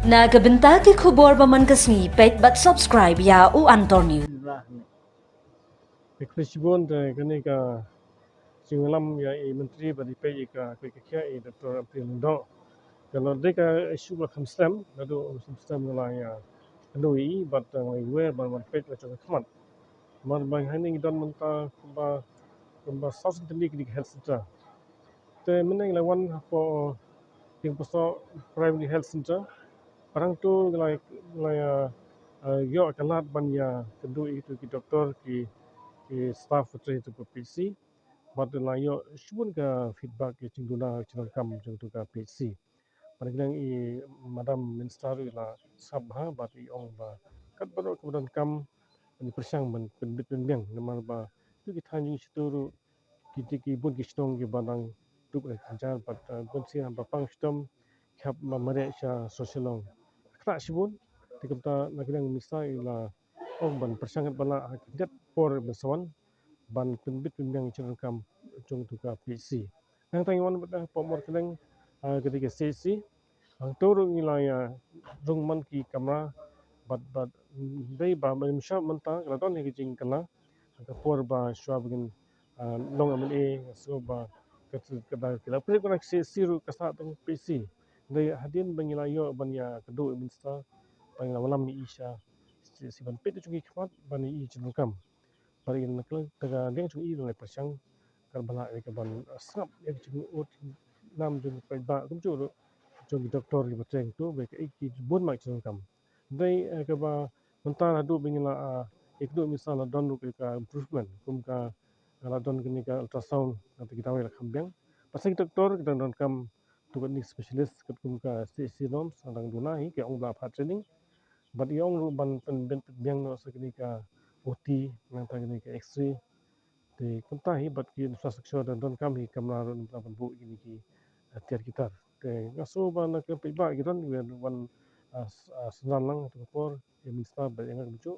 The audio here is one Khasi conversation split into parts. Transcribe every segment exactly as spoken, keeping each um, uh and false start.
Na ka bynta ki khubor ba man ka sngi, peit bad subscribe ïa U Antor News. Te khublei shibun te kane ka jingïalam ïa i Myntri bad i peit ïa ka, ka, ka, ka, i Doctor Ampareen Lyngdoh. Ka la dei ka issue ba kham slem, naduh kham slem nga la ïakynduh ïa i bad nga la ïawer bad wan peit la jong ka khmat. Namar ba hangne ngi don mynta kumba, kumba saw sentini kine ki health centre. Te mynne ngi la wan hapoh Diengpynsah Primary Health Centre. Parangto ngi la, ngi la, eh, ïoh ka lad ban ïakynduh ïa kito ki doktor, ki, ki staff ba trei ha ka P H C. Bad la ïoh shibun ka feedback ïa ka jingduna jingdonkam jong kito ka P H C. Bad ngi la ïohi i Madam Minister ruh i la sngap bha bad i ong ba katba ruh kaba donkam ban pyrshang ban pynbit pynbiang namar ba kito ki thaiñ jong ngi shatu ruh ki, ki, ki bun ki shnong kiba dang dup ka jynjar bad, eh, bun sien haba pang shitom ki hap mareh sha sor Shillong. Kata shibun te kumta na ka liang Minister i la ong ban pyrshang katba lah ha khyndiat por ban sa wan ban pynbit pynbiang ïa ka jingdonkam jong kito ka P H C. Nangta ngi wan bad hapoh Mawryngkneng, ah, ka dei ka C H C. Hangto ruh ngi la ïa rung man ki kamra bad, bad, mm, dei ba mynshwa mynta ka la don ïa ka jingkylla ha ka por ba shwa ba ngin, ah, long M L A, nga sngew ba ka, ka, ka, ka la pynlong ka C H C ruh ka sah tang P H C. Dei hadien ba ngi la ïoh ban ïakynduh ïa u Minister ba ngi la wallam ïa i sha C H C ban peit jong ki khmat ban ïohi ïa ka jingdonkam. Bad ïa na ka liang jong i ruh ngi pyrshang katba lah ïa ka ban, ah, sngap ïa ka jingud nam jong ki paidbah kumjuh ruh jong ki doktor kiba trei hangto ba ïa kaei ki bun ma ki jingdonkam. Dei, eh, kaba mynta haduh ba ngi la, ah, ïakynduh ïa u Minister la don ruh ka improvement kum ka, ah, la don kane ka ultrasound, nangta ki dawai la kham biang. Bad sa ki doktor ki dang donkam to katne specialist katkum ka C H C norms, dang duna hi, ki ong ba la phah training. Bad i ong ruh ban pyn, pyn, pynbiang noh sa kane ka O T, nangta kane ka X-ray. Te kumta hi bad ki infrastructure dang donkam hi kamra ruh namar ban buh kine ki, eh, tiar ki tar. Te nga sngew ba na ka paidbah ki don wan, ah, s-, ah, synran lang ha kata ka por ïa u Minister bad ïa nga kumjuh.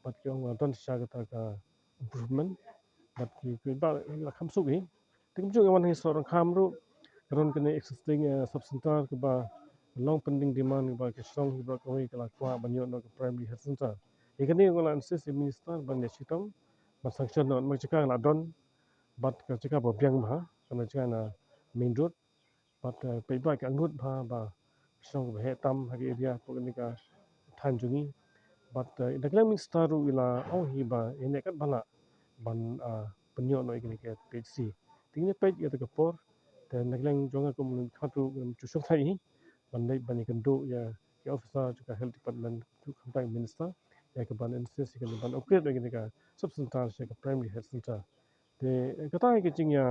Bad ki ong ba don shisha kata ka improvement. Bad ki, ki paidbah la kham suk hi. Te kumjuh ngi wan ha Sohryngkham ruh ka don kane existing, eh, sub center kaba long pending demand kaba ka shnong hi baroh kawei ka la kwah ban ïoh noh ka primary health center. Ïa kane nga la insist ïa u Minister ban ïa shitom ban sanction noh namar ka jaka ka la don bad ka jaka ba biang bha, kane jaka na main road. Bad, eh, paidbah ki angnud bha ba ka shnong kaba heh tam ha ka area hapoh kane ka thaiñ jong ngi. Bad, eh, na ka liang Minister ruh i la ong hi ba ïa neh katba lah ban, ah, pynïoh noh ïa kane ka P H C. Te ngin ïa peit ïa kata ka por. Te na ka liang jong nga kum u nongkhmat ruh ngam ju shong thait hi ban leit ban ïakynduh ïa ki officer jong ka health department, kumjuh khamtam Minister, ïa ka ban insist ïa kane ban upgrade ïa kane ka sub center sha ka primary health center. Te kata hi ka jingïa,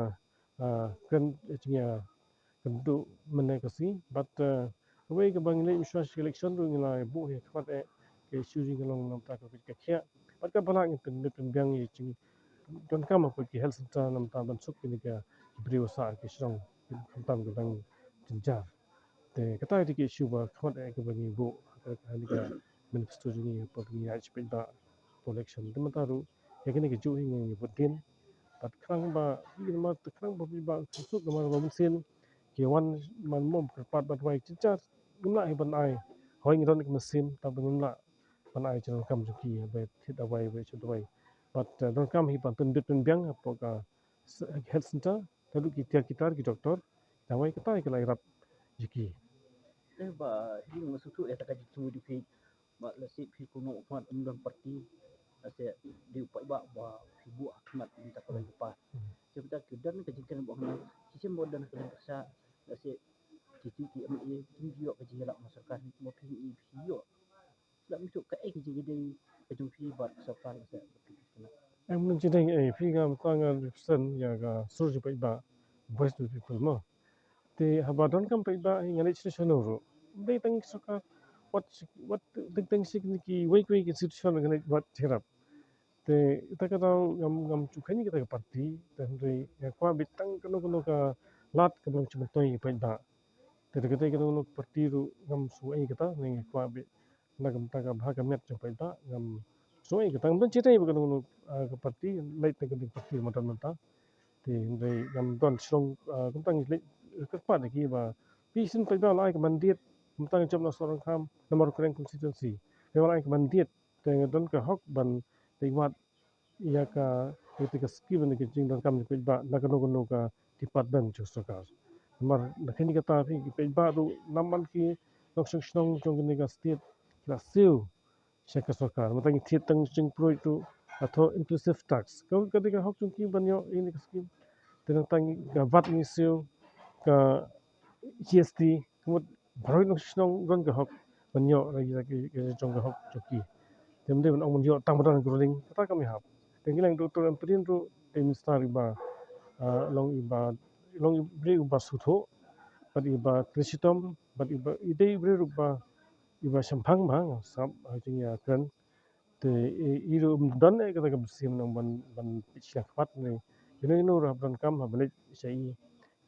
ah, kren, jingïakynduh mynne ka sngi. Bad, ah, kawei kaba ngi leit mynshuwa sha ka election ruh ngi la buh hi ha khmat eh ka issue jong ngi ka long na ka bynta ka koit ka khiah. Bad katba lah ngin pynbit pynbiang ïa ka jingdonkam hapoh ki health center na ka bynta ban suk kine ki briew sha ki shnong, khamtam ki dang jynjar. Te kata hi ka issue ba khmat eh kaba ngi buh ha ka, ha kane ka manifesto jong ngi hapoh ngi ïaid sha paidbah hapoh election. Te mynta ruh ïa kane kajuh hi ngi vote din. Bad khnang ba, namar te khnang ba paidbah ki suk namar ba mynsiem ki wan man mom kyrpad ba dawai jynjar ngim lah hi ban ai. Hooid ngi don ka mynsiem tangba ngim lah ban ai jingdonkam jong ki ba thied dawai ba shu dawai. Bad, eh, donkam hi ban pynbit pynbiang hapoh ka s-, health center, naduh ki tiar ki tar, ki doktor, dawai, kata hi ka la ïarap ïa ki. Te ba hi nga sngewthuh ïa kata ka jingthmu jong phi ba lehse phi kumno u khmat ym don party, lehse dei u paidbah ba phi buh ha khmat mynta ka long ka par. Hmm. Te mynta ki don ka jingkren ba nga shisien ba don ka jingpyrshah, lehse ki, ki, ki M L A kim ju ïoh ka jingïalap na sorkar, kumba phi, phi ïoh. Sla mynta kaei ka jingïadei ka jong phi bad ka sorkar ka seh. Em, ngan jingdei, eh, phi, nga mynta nga represent ïa ka sur jong paidbah, Voice of the People mo. Te haba donkam paidbah hi nga leit shano shano ruh. Ym dei tang ki sorkar, wat, wat teng teng shi kine kiwei kiwei ki institution nga leit wad jingïarap. Te kata ka daw ngam, ngam ju kheiñ ïa kata ka party, te hynrei nga kwah beit tang kano kano ka lad kaba long jingmyntoi ïa paidbah. Te da kata kano kano ka party ruh ngam sngew ei kata, nga kwah beit na ka bynta ka bha ka miat jong paidbah, ngam sngew ei kata, ngam don jingtei ba kano kano, ah, ka party, leit na kano ka party mynta mynta. Te hynrei ngam don shnong, ah, kumta ngi leit kyrpad ïa ki ba phi shisien paidbah la ai ka mandate Mynta nga jop na Sohryngkham, namar Kyreng constituency. Te wat la ka ban diet, te nga don ka hok ban leit wad ïa ka, ïa ka skim ne ka jingdonkam jong u paidbah na kano kano ka department jong sorkar. Namar na kane kata phi, ki paidbah ruh namar ki nongshong shnong jong kane ka state ki la siew sha ka sorkar. Mynta ngi thied tang jingpruid ruh, ka thoh inclusive tax. Ka, ka dei ka hok jong ki ban ïoh ïa kane ka skim. Te nangta ngi, ka vat ngi siew, ka G S T, ka mut baroh nongshong shnong don ka hok ban ïoh ïa ka, ka jong ka hok jong ki. Te ym dei ban ong ban ïoh tang ba don ka ruling, kata kam ïahap. Te ngi leng Doctor Ampareen ruh dei minister iba, ah, long iba, long i briew iba sngewthuh, bad iba trei shitom, bad iba, i dei i briew ruh ba iba shemphang bha, sngap ha jingïakren. Te i, i ruh ym don eh kata ka mynsiem nang ban, ban peit sha khmat ne ïano ïano ruh hap donkam hap leit sha i,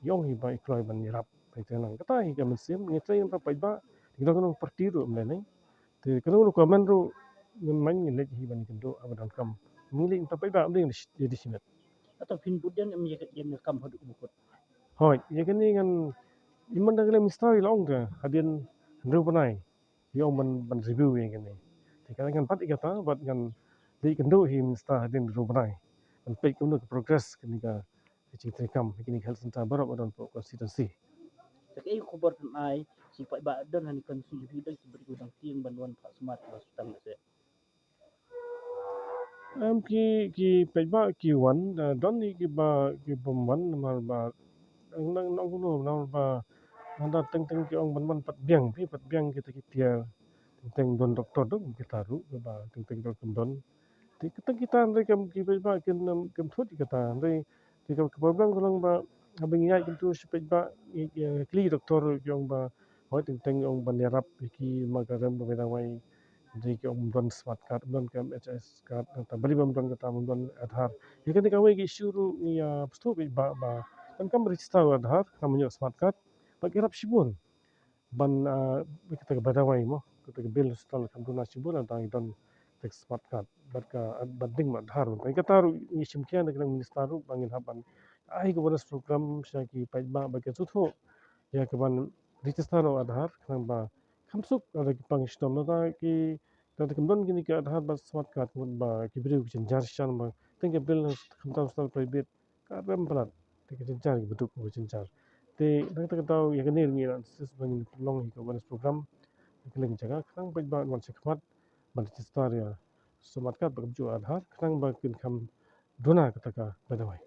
i ong hi ba i kloi ban ïarap. Te nang kata hi ka mynsiem, ngi trei ngan paidbah, ngi don kano party ruh ym lei lei. Te kano kano comment ruh ngin main, ngin leit hi ban ïakynduh haba donkam. Ngi leit ngan paidbah, ym dei ngi leit shimet. Kata phin bud ïa ym ïa, ïa kam haduh ba kut. Hooid, ïa kane ngan, i man da ka liang minister i la ong ka hadien hynriew bnai. Ïa ong ban, ban review ïa kane. Te ka ngan bat ïa kata, bad ngan leit kynduh hi minister hadien hynriew bnai. Ban peit kumno ka progress kane ka jingtrei kam, kane ka health center baroh ba don hapoh constituency. Te kaei ka khubor phin ai sha ki paidbah don ha kane ka constituency, don ki briew dang tieng ban wan phah sumar ki hospital ne se? Em, ki, ki paidbah ki wan, eh, don hi kiba, ki bym wan namar ba, nang, nang, nang, namar ba, nangta teng teng ki ong ban wan pat biang, phi pat biang kita ki tiar. Teng teng don doktor dong kita ruh, kiba teng teng dong kim don. Te kita, kita hynrei kam, ki paidbah kin, em, kim thut kita hynrei. Te ka, ka problem ka long ba haba ngi ïaid kumtu sha paidbah, ngi, ngi kylli doktor ruh ki ong ba hooid teng teng ong ban ïarap ïa ki ma ka rem ba bai dawai. Hynrei ki ong ym don smart card, ym don ka M H S card, nangta balei ba ym don kata, ym don Aadhaar. Ïa kane kawei ka issue ruh ngi ïa pyrshah paidbah ba donkam register Aadhaar, khnang ban ïoh smart card. Bad ki ïarap shibun ban, ah, kata ka bai dawai mo, kata ka bill hospital kam duna shibun, nangta ngi don kata ka smart card bad ka, bad ding ma Aadhaar. Kata ruh ngi shim khia na ka liang minister ruh ba ngin hap ban ai ka awareness program sha ki paidbah ba kin sngewthuh ïa ka ban register noh Aadhaar, khnang ba kham suk lada ki pang shitom, lada ki, lada kim don kine ki Aadhaar bad smart card, ka mut ba ki briew ki jynjar shisha ba teng ka bill khamtam hospital private ka rem palat, te ka jynjar, kiba duk ka jynjar. Te na kata ka daw ïa kane ruh ngi la insist ba ngin pynlong hi ka awareness program ha kylleng jaka khnang paidbah wan sha khmat ban register ïa smart card bad kumjuh Aadhaar khnang ba kin kham duna kata ka bai dawai.